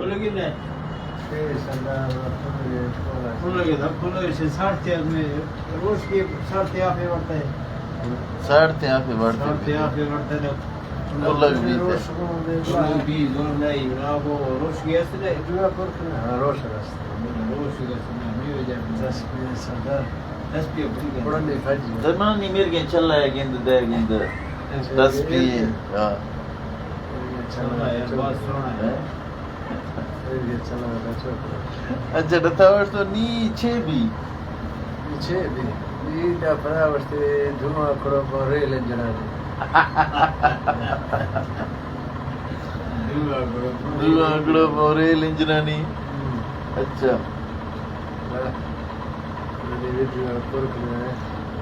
لگی نہ؟ اے سردار، پھولے، پھولے۔ پھولے، پھولے، سے ساڑھتے میں روش کے ساڑھتے آپ ہی بڑھتا ہے۔ ساڑھتے آپ ہی بڑھتا ہے۔ ساڑھتے آپ ہی بڑھتا ہے۔ پھولے بھی روش کو دے، پھولے بھی زور نہیں، نہ وہ روش گیا سے نہیں۔ جو ہے پر کھنا، ہاں، روش رست۔ روش گیا سے نہیں، نہیں ہو جائے۔ دس پہ سردار۔ دس پہ بڑی گیا۔ بڑا نہیں کھائی۔ زمانی میر کے چل رہا ہے، گند دے، گند۔ دس پہ، ہاں۔ چل رہا ہے، بہت سونا ہے۔ اچھا، ڈتا وش تو نی چھ بی۔ نی چھ بی۔ نی دا پرا وشتے دھواں کڑو کو ریل انجنانی۔ دھواں کڑو کو ریل انجنانی۔ ہم۔ اچھا۔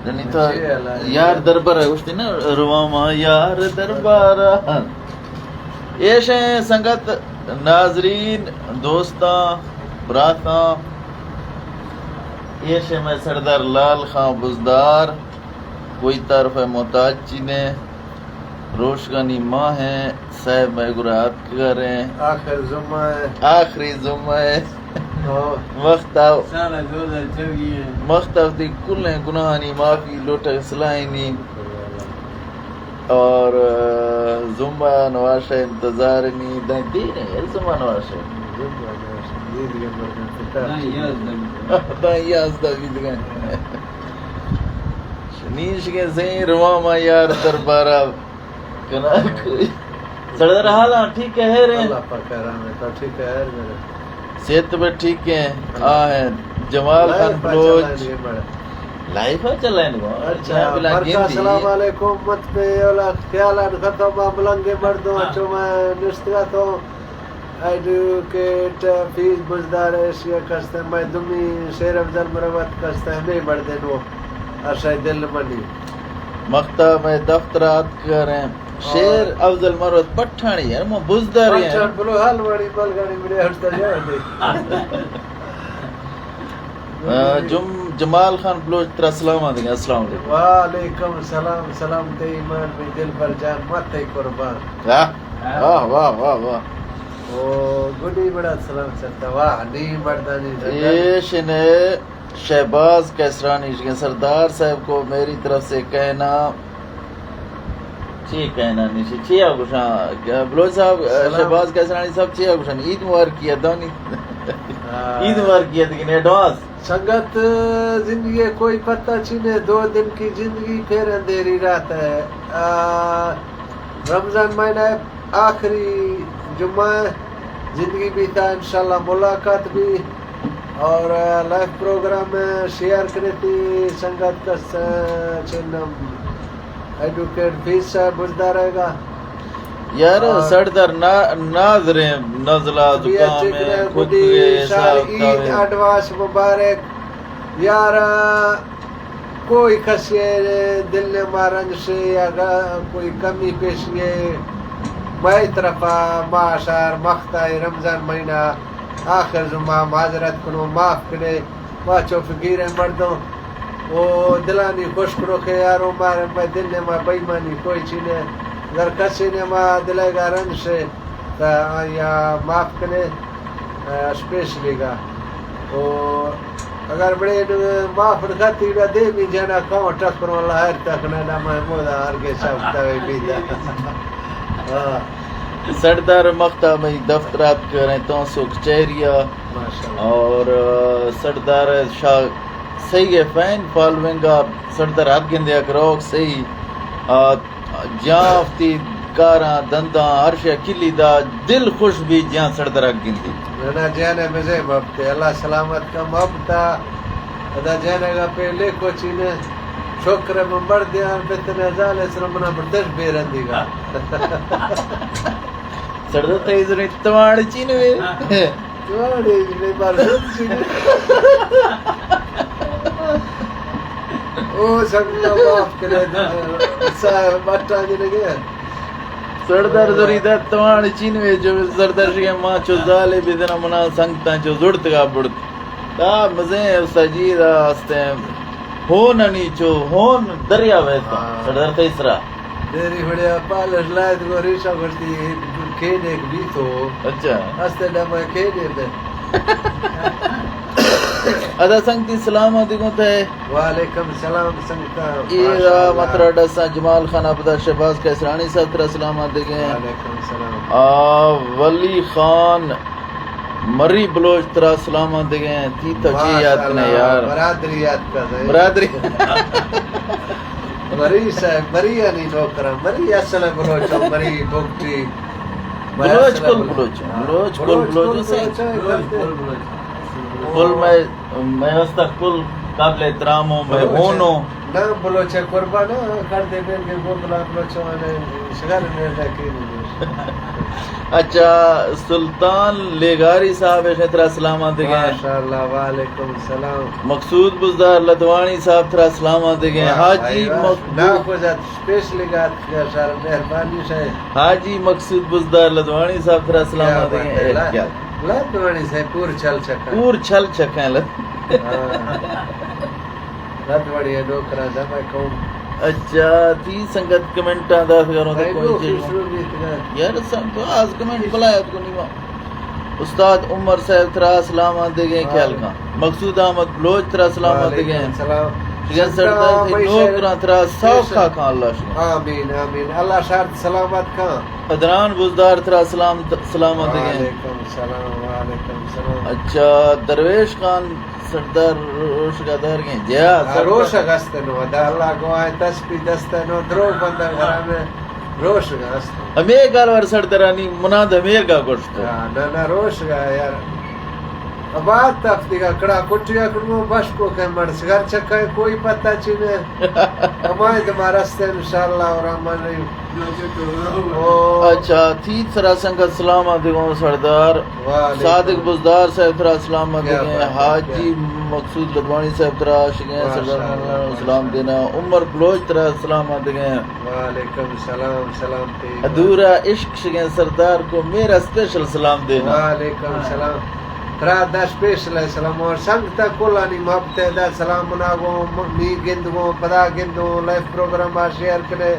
یعنی تو یار دربار ہے، اس دن رواں ما یار دربار۔ ایشیں سنگت، ناظرین، دوستاں، براتاں، ایشیں میں سردار لال خان بزدار، کوئی تعارف ءِ محتاج چی نے، روشگانی ماہ ہیں، صاحب میں گرا اتکگریں۔ آخر جمعہ ہے۔ آخری جمعہ ہے۔ ہاں۔ مختا، سارا جوزہ چل گئی ہے۔ مختا دی کلیں گناہانی معافی لوٹگ سلائنی۔ اور، آ، زمبا نواشے انتظار نی، داں دیر ہے، زمبا نواشے۔ زمبا نواشے، دیر ہے، مردم فتا۔ داں یازدہ بیت۔ داں یازدہ بیت گئے۔ نیش کے زین رواں ما یار دربارا کنا کوئی۔ سردار حالاں ٹھیک ہے، خیر ہے؟ اللہ پاک کرم ہے، تو ٹھیک ہے، خیر میرے۔ صحت طبیعت ٹھیک ہے؟ آ ہیں جمال خان بلوچ۔ لائف چلائیں گے بڑا۔ لائف چلائیں گے۔ اچھا، بلا مرکا گندی۔ السلام علیکم، مت پہ اولا خیال ان ختم، ملنگے مردوں، ہاں۔ اچھو میں نشتگا تو ایڈوکیٹ حفیظ بزدار ایشیا کستہ، میں دمی شیر افضل مروت کستہ، ہمیں مردے نو ارشای دل منی۔ مختا میں دفتر آتکگریں۔ شیر افضل مروت پٹھانی یار، ما بزدار ہیں۔ پٹھان بلو حال وڑی بلگانی بڑے ہٹتا جا دے۔ آ، جم-، جمال خان بلوچ ترا سلام آدگے۔ السلام علیکم۔ وعلیکم السلام، سلام تے ایمان میں دل بر جان مت تے قربان۔ واہ، واہ، واہ، واہ۔ او گڈی بڑا سلام سرتا، واہ، نی مردانی زندہ۔ ایشنے شہباز قیصرانی، سردار صاحب کو میری طرف سے کہنا۔ چی کہنا نیشی، چی آ گوشاں؟ بلوچ صاحب، سلام۔ شہباز قیصرانی صاحب، چی آ گوشاں؟ عید مبارکی ہے دونی۔ ہاں۔ عید مبارکی ہے لیکن ایڈوانس۔ سنگت، زندگی کوئی پتہ چی نے، دو دن کی زندگی پھر اندھیری رات ہے۔ آ، رمضان مہینہ آخری جمعہ زندگی بیتا، انشاءاللہ ملاقات بھی۔ اور لائیو پروگرام شیئر کرتی سنگت کس چنم ایڈوکیٹ حفیظ صاحب بزدار رہے گا۔ یار، اور سردار نا-، ناظریں نزلہ زکام ہے، خود گئے حساب عید کتاب ہے۔ ایڈوانس مبارک یار۔ کوئی کسی ء دل ء ما رنج سے یا گا-، کوئی کمی پیشی ء مئے طرفا ما شہر مختا ء رمضان مہینہ آخر زما معذرت کنو، معاف کنے، ما چو فقیر ء مردم او دلانی خوش کنو کہ یارو مار مئے دل ء ما بےایمانی کوئی چی نے، اگر کسی نے ما دل ء گا رنج سے تا آیا معاف کنے، اسپیشلی گا۔ او اگر بڑے معاف نہ کتی نا دے بھی جنا کاؤں ٹکروں لہر تک نہ نہ محمود ہر کے سب توے بیدا۔ ہاں۔ سردار مختا مئی دفترات کریں تو سو کچہریا۔ ماشاءاللہ۔ اور، آ، سردار شاہ صحیح ہے، فین فالوئنگ آ، سردار حق گندے اکروک صحیح۔ آ، جاں وتی کاراں دنداں ہر شے کلی دا، دل خوش بی جاں سردار حق گندی۔ نہ، نہ، جانے مزے مبتے، اللہ سلامت کا مبتا۔ ادا جانے گا پہلے کو چینے، شکر من مردیاں بتنے زال اسر منا بردش بے رندی گا۔ سردار تے زنی توان چینوے۔ ہاں۔ تو اڑے جی، میں بار زد چی۔ او سنگتا معاف کرے، سا بٹا جنے گئے۔ سردار زری دا توان چینوے جو سردار شگے ما چو زالے بدنا منا سنگتا چو زڑتگا بڑت۔ دا مزیں سجی دا استیں۔ ہون انی چو، ہون دریا ویسا۔ ہاں۔ سردار تیسرا۔ دیری بڑیا پالش لائد گو ریشا گوشتی، کھیڈ ایک بھی تو۔ اچھا۔ استے ڈبا کھیڈ ایک۔ ادا سنگتی سلام آتے گوں تے۔ وعلیکم سلام سنگتا۔ اے ماشاءاللہ۔ مترا ڈسا جمال خان ابدا شہباز قیصرانی صاحب ترا سلام آتے گئے۔ وعلیکم سلام۔ آ، ولی خان مری بلوچ ترا سلام آتے گئے۔ تی تو چی یاد کنے ماشاءاللہ، یار۔ برادری یاد کنے۔ برادری۔ مری صاحب، مری یعنی نوکرا، مری اصل بلوچ، مری بگٹی۔ بلوچ کل بلوچ، ہاں، بلوچ کل بلوچ، بلوچ۔ کل میں، میں واسطہ کل قابل احترام ہوں، میں ہوں۔ نہ بلوچ قربان کر دے، بین کے گوبلا بلوچ وانے شگر میں لے کے نہیں۔ اچھا، سلطان لیگاری صاحب، ایشاں ترا سلام آتے گئے۔ ماشاءاللہ، وعلیکم السلام۔ مقصود بزدار لدوانی صاحب، ترا سلام آتے گئے۔ واہ، حاجی بھائی واہ۔ مقبول۔ نہ، خوش آت، اسپیشلی گات کیا سر، مہربانی سے۔ حاجی مقصود بزدار لدوانی صاحب، ترا سلام آتے گئے۔ کیا بات ہے، اے، لا-، کیا؟ لدوانی سے پور چھل چکا۔ پور چھل چکا لد-، ہاں۔ رد وڑی ء نوکراں دمہ کن۔ اچھا، تی سنگت کمنٹاں دات کروں تو کوئی چیز۔ یار، سب باز کمنٹ بلا یاد کو نیما۔ استاد عمر صاحب ترا سلام آتے گئے، خیال کن۔ مقصود احمد بلوچ ترا سلام آتے گئے۔ وعلیکم السلام۔ شگر سردار تے نوکراں ترا سوکھا کن اللہ شکر۔ آمین، آمین۔ اللہ شاد سلامت کن۔ ادنان بزدار ترا سلام، سلام آتے گئے۔ وعلیکم السلام، وعلیکم السلام۔ اچھا، درویش خان سردار روشگا دار گئے۔ جیا، ہاں، سردار۔ روشگ است نو، دا اللہ گواہ، تسبیح دست نو، درو بندہ گھرا میں روشگ است۔ ہمے گال ور سردارانی مناد ہمیر گا گوشت۔ ہاں، نہ، نہ، روشگا یار۔ اباد تفتی گا کڑا کٹیا کڑو بش کو کہ مڑ سگر چکا ہے، کوئی پتہ چی نے۔ ہمائے دمارا است انشاءاللہ اور امن رہی۔ او۔ اچھا، تیت سرا سنگت سلام آتے گوں سردار۔ وعلیکم۔ صادق بزدار صاحب ترا سلام آتے گئے۔ کیا بات ہے، حاجی مقصود لدوانی صاحب ترا شگیں سردار سلام دینا۔ عمر بلوچ ترا سلام آتے گئے۔ وعلیکم السلام، سلام تے۔ ادورا عشق شگیں سردار کو میرا اسپیشل سلام دینا۔ وعلیکم السلام۔ ترا دا اسپیشل ہے سلام اور سنگتا کلانی محبت ہے دا سلام منا گوں، می گند گوں، پدا گندوں، لائیو پروگرام آ شیئر کنے۔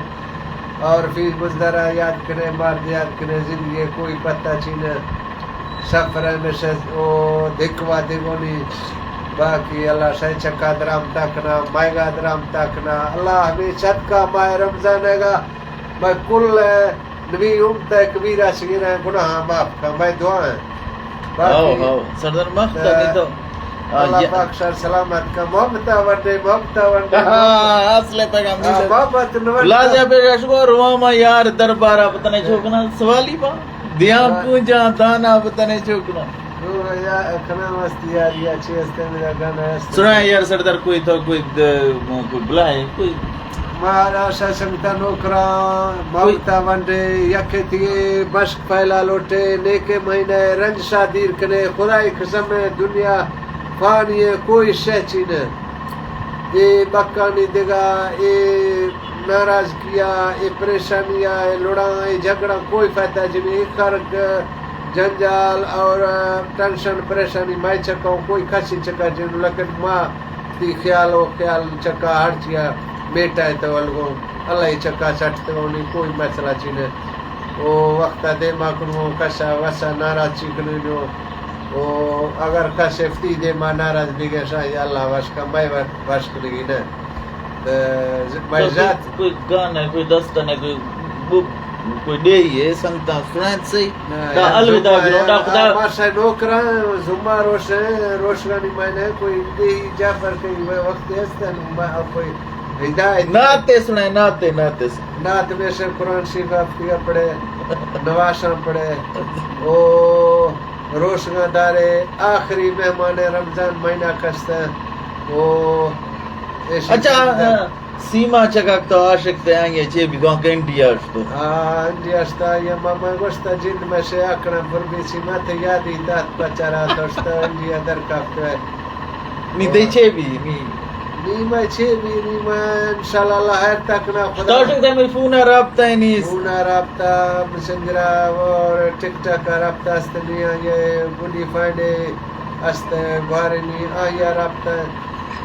اور فیس بزدارا یاد کنے، مرد یاد کنے، زندگی کوئی پتہ چی نہ۔ سفر ہمیشہ او دھکوا دگونی۔ باقی اللہ شے چکا درام تاکنا، مائگا درام تاکنا۔ اللہ ہمیں صدقہ ماہ رمضان ہے گا، میں کل نبی امت کبیرہ صغیرہ گناہ معاف کا، میں دعا ہے۔ باقی ہاؤ، ہاؤ۔ سردار مخت ء تو۔ اللہ پاک شر سلامت کا۔ محبت ء ونڈے، محبت ء ونڈے۔ ہاں، اصل پیغام ہاں، محبت نہ ونڈے۔ لازم پیش اشکو رواں ما یار دربار ء بتنے چوکنا سوالی با۔ دیاں ہاں۔ پونجاں دانا بتنے چوکنا۔ تو یا کنا مست یار یا چی استے میرا گانا استے۔ سنا یار سردار کوئی تو کوئی د-، کوئی بلا ہے کوئی۔ مارا شا سنگتا نوکراں، کوئی محبت ء ونڈے، یکے تیے بشک پہلا لوٹے، نیکے مہینہ ء رنج شا دیر کنے، خدائے قسم ء دنیا فانی ء کوئی شے چی نہ۔ اے بکانی دگہ، اے ناراضگی ء، اے پریشانی ء، اے لڑاں، اے جھگڑاں کوئی فائدہ جنی، اے خرک جنجال اور ٹینشن پریشانی مئے چکا کوئی کسی چکا جنو، لیکن ما تی خیال و خیال چکا ہر چیا میٹا ہے تو الگو اللہ ہی چکا سٹ تو نہیں کوئی مسئلہ چی نے۔ او وقت دیما کنو کسا وسا ناراض چی کنو نو۔ او اگر کس افتی دیما ناراض بگشا یا اللہ وش کا مئے وش کنگی نے۔ تے مئے تو ذات کوئی، کوئی گانا، کوئی دستانا، کوئی بو-، کوئی ڈیہی ہے، سنگتاں سنائیں صحیح۔ نہ، دا یار، الوداع زما گرو، دا یار، خدا۔ آ، ماشاء نوکراں، زما روش ہے، روشگانی معنی ہے، کوئی ڈیہی جعفر کئی وقت ہے، است ہے، ما کوئی ہدایت۔ نعت تے سنائیں، نعت تے، نعت تے سنائیں۔ نعت میں سے قرآن شریف آپ کی پڑھے، نواشاں پڑھے، او، روشگاں دارے، آخری مہمان رمضان مہینہ کستہ، او، ایشی اچھا، سیدھا۔ ہاں۔ سیما چکک تو عاشق تے آئی ء چے بھی گوانک انڈیا اشتو۔ ہاں، انڈیا اشتا، یا ماما گوشتا جند میں سے آکڑا پر بھی سیما تے یاد ہی دات بچارا تو اشتا انڈیا در کافت ہے۔ نی دے چے بھی، نی۔ نی میں چے بھی، نی میں انشاءاللہ اللہ خیر تک نہ خدا۔ تو اشتو تے میں فون رابطہ ہے نی۔ فون رابطہ، مسنجرا اور ٹک ٹاک رابطہ است نی، یہ گڈی فائنڈے است گوارے نی، آیا رابطہ۔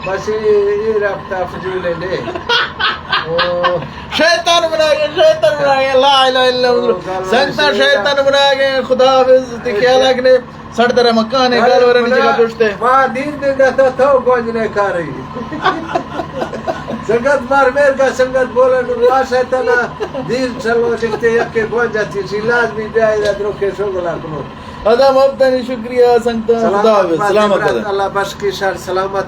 بس اے، اے رابطہ فضول ہے نے۔ شیطان بنائے، شیطان بنائے، لا الہ الا اللہ۔ سنگتاں، شیطان بنائے، خدا حافظ، تی خیال رکھنے۔ سڑ در مکان ہے، گل ورنی جگہ پشتے۔ ما دیر دے گا تا تو گونج نے کاری۔ سنگت مار میر کا سنگت بولن، وا شیطانا دیر چلو جتے یک گونج اتی سی لازمی بیائے درو کے شغل کنو۔ ادا محبتانی شکریہ سنگتاں، خدا حافظ، سلامت بات۔ اللہ بخش کی شر سلامت۔